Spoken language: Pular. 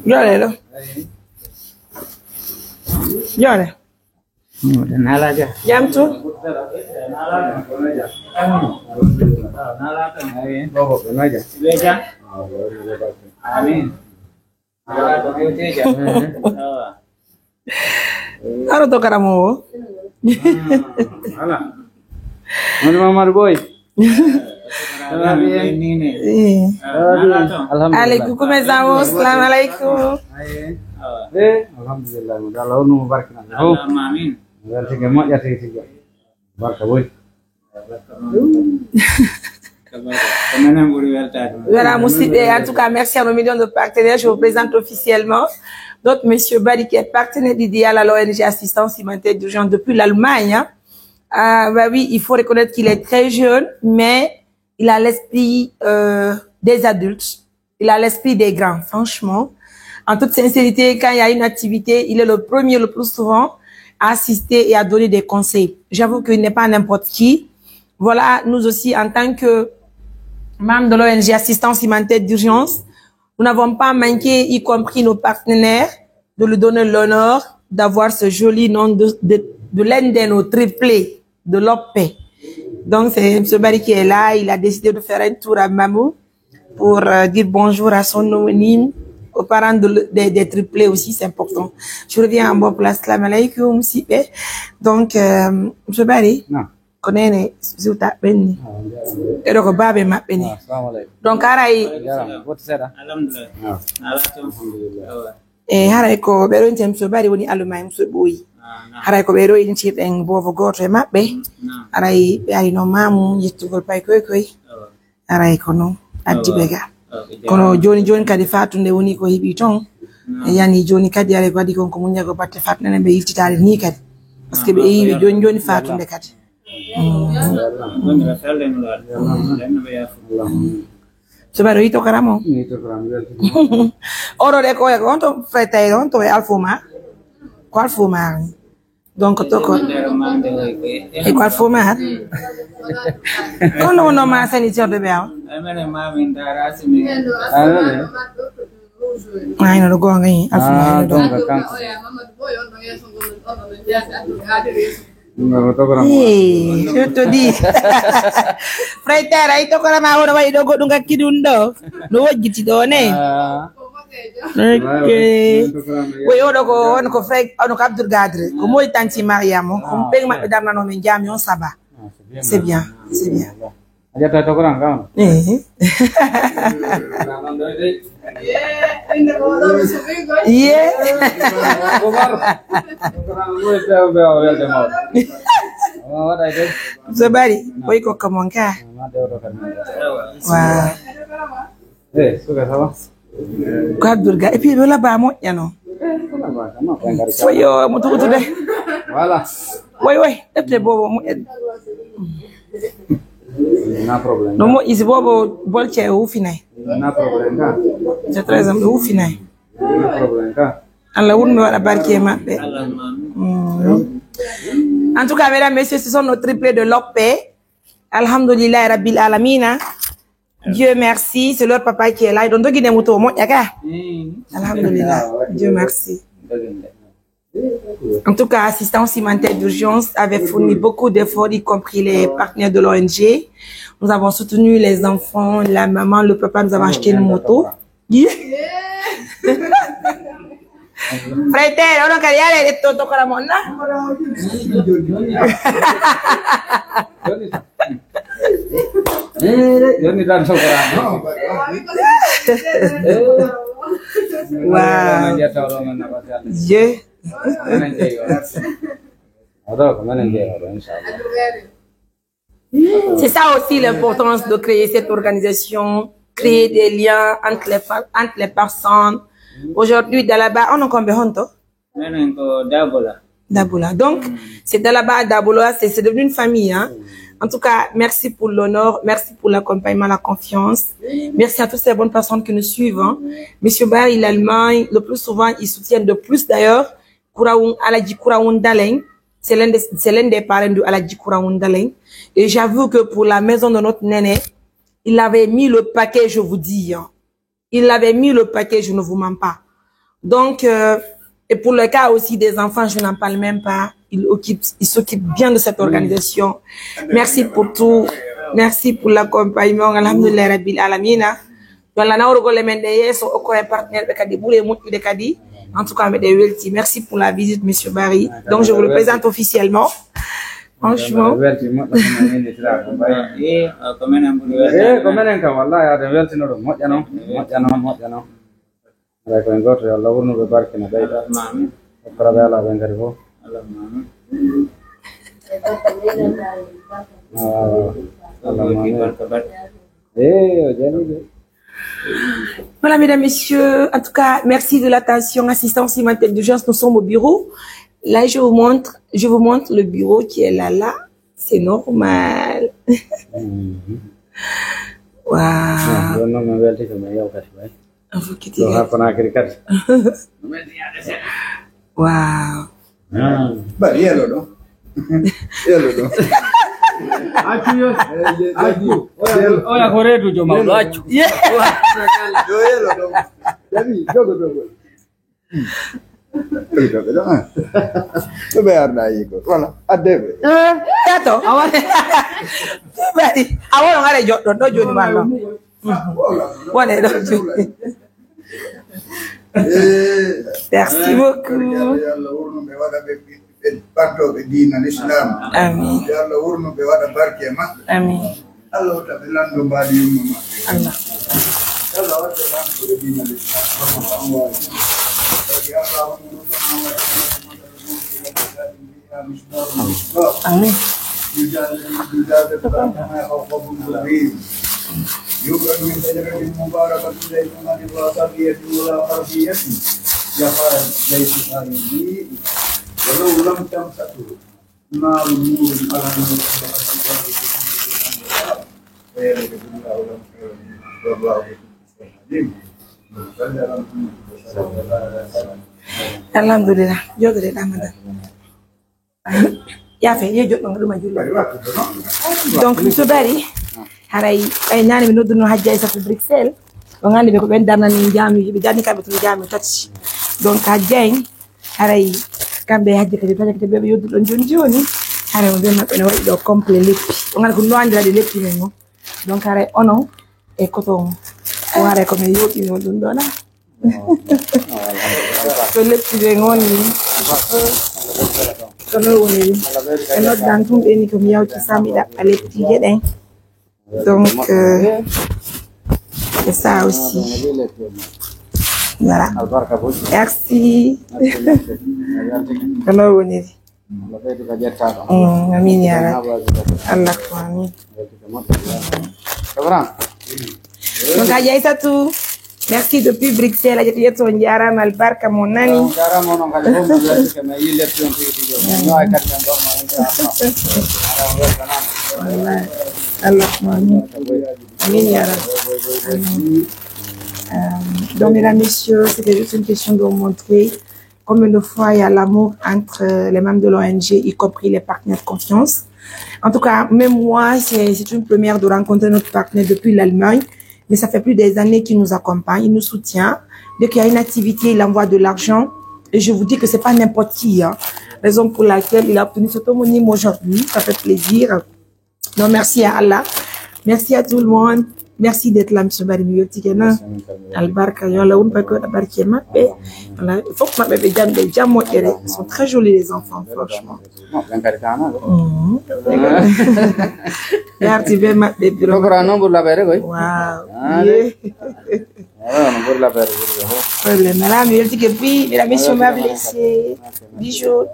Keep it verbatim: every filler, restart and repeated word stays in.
Jooɗee ɗoo. Jooɗee. Jam tun. Amin. Hara to kara mo wo. Ala. Wani Mamadou Boy. Eh. Alhamdulillah. Alaikum salam. Salam alaikum. Eh, alhamdulillah. Mo Alla honnu mo barkina. Amin. Barka boy. Voilà, musidɓe, en tout cas, merci à nos millions de partenaires. Je vous présente officiellement notre monsieur Bari, qui est partenaire idéal à l'O N G Assistance Humanitaire d'Urgence depuis l'Allemagne, hein. Ah, bah oui, il faut reconnaître qu'il est très jeune, mais il a l'esprit, euh, des adultes. Il a l'esprit des grands, franchement. En toute sincérité, quand il y a une activité, il est le premier le plus souvent à assister et à donner des conseils. J'avoue qu'il n'est pas n'importe qui. Voilà, nous aussi, en tant que membres de l'O N G Assistance Humanitaire d'Urgence, nous n'avons pas manqué, y compris nos partenaires, de lui donner l'honneur d'avoir ce joli nom de, de, de l'un de nos triplés de l'O P. Donc, c'est monsieur Bari qui est là. Il a décidé de faire un tour à Mamou pour, euh, dire bonjour à son homonyme, aux parents de, des, des triplés aussi, c'est important. Je reviens en bas pour la salam alaikum, si, eh. Donc, euh, monsieur Bari, non. Ko neene siwta ɓenni. Eɗo ko baabe maɓɓe ni. Ah, assalamu alaikum. Donc, haray. Jaaraama, woto seeɗa. Alhamdulillah. Ah. Alhamdulillah. E haray ko ɓe ɗon tem so bari woni alumay so ɓooyi. Ah, naam. Haray ko ɓe ɗo intirɗen boobo gooto e maɓɓe. Naam. Haray ɓe ari no maamu yettugol pay koy koy. Awa. Haray ko non addi ɓe ga. Awa, ɓe kono jaaraama. Jooni jooni kadi fatunde woni ko heɓi ton. Naam. E yani jooni kadi haray ko waɗi kon ko muññagol batte fatunde ɓe yiltitaade ni kadi. Parce que ɓe eyi ɓe jooni jooni fatunde kadi. Mm. Sobaɗo yito karamo. Yito karamo. Oro de ko, ko on to fetay on to alfuma. Ko alfuma. Donc to ko. E ko alfuma. Kono wono ma sani jorde be aw. Amene ma min dara simi. Amene. Ay no go ngi alfuma. Ah, donc kanko. Numéro tokora mo. Hey, je te dis. Frère, ay tokora ma wono waɗi ɗo goɗɗum gakki ɗum ɗo. No wojjiti ɗo ne. Ah. Ok. Woy oɗo ko on ko frère, on ko Abdoul Gadre. Ko moy tanti Mariam. Ko ah, ɓen maɓɓe darnano min jami on saba. Ah, c'est bien. C'est bien, c'est bien. A ƴetta tokora kan? Eh. Ye. Tokora mo e tewɓe o welde mawɗo. Ama waɗa de. So bari, koy ko kamon ka. Wa. Eh, suka ça va? Ko Abdoul Ga. Et puis, wala ba moƴƴa no. Foyo mo tugutude. Voilà. Woy, woy, ɗefte bobo moƴƴa. Na problème. No moƴƴi si bobo bolce o wufinay. Na problème ka. C'est très important, wufinay. Na problème ka. Allah wurmi waɗa barke e maɓɓe. Mm. En tout cas, mesdames, messieurs, ce sont nos triplés de l'O P. Alhamdulillah Rabbil Alamina. Dieu merci, c'est leur papa qui est là. Donc, il est moto, moƴƴa ka. Mm. Alhamdulillah. Dieu merci. En tout cas, Assistance Humanitaire d'Urgence avait fourni beaucoup d'efforts, y compris les partenaires de l'O N G. Nous avons soutenu les enfants, la maman, le papa, nous avons acheté une moto. Frère, onon kadi yaare e to tokora mon na. Joni tan tokora. Wow. Je. Oɗo ko menen jeeyoɗo, inchallah. C'est ça aussi l'importance de créer cette organisation, créer des liens entre les, fa- entre les personnes. Aujourd'hui, Dalaba, on en combien honto? Menen ko Dabola. Dabola. Donc, c'est Dalaba, Dabola, c'est c'est devenu une famille, hein. En tout cas, merci pour l'honneur, merci pour l'accompagnement, la confiance. Merci à toutes ces bonnes personnes qui nous suivent, hein. Monsieur Barry, l'Allemagne, le plus souvent, ils soutiennent de plus d'ailleurs. Kuraun, Alaji Kuraun Dalen, c'est l'un des, c'est l'un des parrains de Alaji Kuraun Dalen. Et j'avoue que pour la maison de notre néné, il avait mis le paquet, je vous dis, hein. Il avait mis le paquet, je ne vous mens pas. Donc, euh, et pour le cas aussi des enfants, je n'en parle même pas. Il occupe, il s'occupe bien de cette organisation. Merci pour tout. Merci pour l'accompagnement. Alhamdulillah Rabbil Alamina. Yo Allah nawru golle men ɗe yeeso, okkoren partenaire ɓe kadi ɓuri e moƴƴude kadi. En tout cas, miɗen welti. Merci pour la visite, Monsieur Barry. Donc, je vous le présente officiellement. Franchement. Welti moƴƴa ko men nini sira ko mbayi. Eh, ko menen ɓuri welti. Eh, ko menen kam, wallahi, aden weltino ɗum. Moƴƴa non, moƴƴa non, moƴƴa non. Alay ko en gooto, yo Allah wurnu ɓe barke no ɓeyda. Allahumma amin. Okkora ɓe ala ɓe ngari fof. Allahumma amin. Ah, Allahumma amin. Barka barka. Eh, o jani de. Voilà, mesdames, messieurs, en tout cas, merci de l'attention. Assistance humanitaire d'urgence, nous sommes au bureau. Là, je vous montre, je vous montre le bureau qui est là, là. C'est normal. Mhm. Waaw. Ah, ɗon noon mi weltike, mi yew kadi, way. Ɗo haa Konakiri kadi. Waaw. Ah. Bari yelo ɗo. Yelo ɗo. Accu yo. Eh, je-, accu. Oya, oya ko reedujo mawɗo, accu. Ye. Yo yelo ɗo. Jaɓi, dogo, dogo. Ɗo ɓe arda yi ko. Voilà, adde ɓe. Eh, tato, a wone. Bari, a wono ngare joɗɗon ɗo joni ma non. Wone ɗo joni. Eh, merci beaucoup. Yo Allah wurnu ɓe waɗa ɓe ɓe ɓantooɓe diina l'islam. Amin. Yo Allah wurnu ɓe waɗa barke e maɓɓe. Amin. Allah wata ɓe lanndo mbaadi yumma maɓɓe. Allah. Allah wata ɓe lanndo ɓe diina l'islam. Barke Allah wonno ɗo kono waɗa. Amin. يجاد الطعام أو قبل الرحيم. يوقد من شجرة مباركة زيتونة لا شرقية ولا غربية يكاد زيتها يضيء ولو لم تمسسه نار نور على نور. ويجعل الله لهم خيرا. والله بكل شيء عليم. صلى على محمد وسلم. Alhamdulillah. Jooɗoɗen, Amada. Yaafe, yo joɗɗo ɗum a julli. Donc, Monsieur Barry, haray, ay nane mi nodduno Hajji Aysatu Bruxelles. On anndi ɓe ko ɓen darnani jaami, ɓe darni kamɓe tun jaami tati. Donc, Hajji en, haray, kamɓe Hajji kadi, kadi ɓe ɓe yodduɗon joni joni. Haray, mo ɓe maɓɓe no waɗi ɗo complet leppi. On anndi ko no anndiraɗe leppi men on. Donc, haray, onon e koton, ko haray ko men yewtini on ɗum ɗo na. Ko leppi ɓe ngoni. Ko non woni. E noddan tun ɓe ni ko mi yawti sami ɗaɓɓa leppi geɗen. Donc, euh, c'est ça aussi. Voilà. Merci. Ko non woni. Mm, amin ya Rabbi. Allah ko amin. Donc, Hajji Aysatu, merci depuis Bruxelles. Hajji Aysatu, on jaaraama, albarka mo nani. On jaaraama, onon kadi fof, mi weltike, mi yii leppi on tigi tigi. Mi ñoowa kadi men ɗon, ma inchallah. Wallahi. Allah ko amin. Amin ya Rabbi. Amin. Euh, donc, mesdames, messieurs, c'était juste une question de vous montrer combien de fois il y a l'amour entre, euh, les membres de l'O N G, y compris les partenaires de confiance. En tout cas, même moi, c'est, c'est une première de rencontrer notre partenaire depuis l'Allemagne. Mais ça fait plus des années qu'il nous accompagne, il nous soutient. Dès qu'il y a une activité, il envoie de l'argent. Et je vous dis que c'est pas n'importe qui, hein. Raison pour laquelle il a obtenu cet homonyme aujourd'hui. Ça fait plaisir. Donc, merci à Allah. Merci à tout le monde. Merci d'être là, Monsieur Barry. Mi weltike na. Albarka, yo Allah won barke, waɗa barke e maɓɓe. Voilà, fof maɓɓe ɓe jam, ɓe jam moƴƴere. Ils sont très jolis, les enfants, franchement. Mo ɓen kadi kaana ɗo. Mhm. Yarti be maɓɓe biro. Kokora non ɓuri laɓeede koy. Waaw. Ah, yeah. Wala no ɓuri laɓeede ɓuri ko. Problème. Voilà, mi weltike buy, mi la mission m'a blessé. Bisous.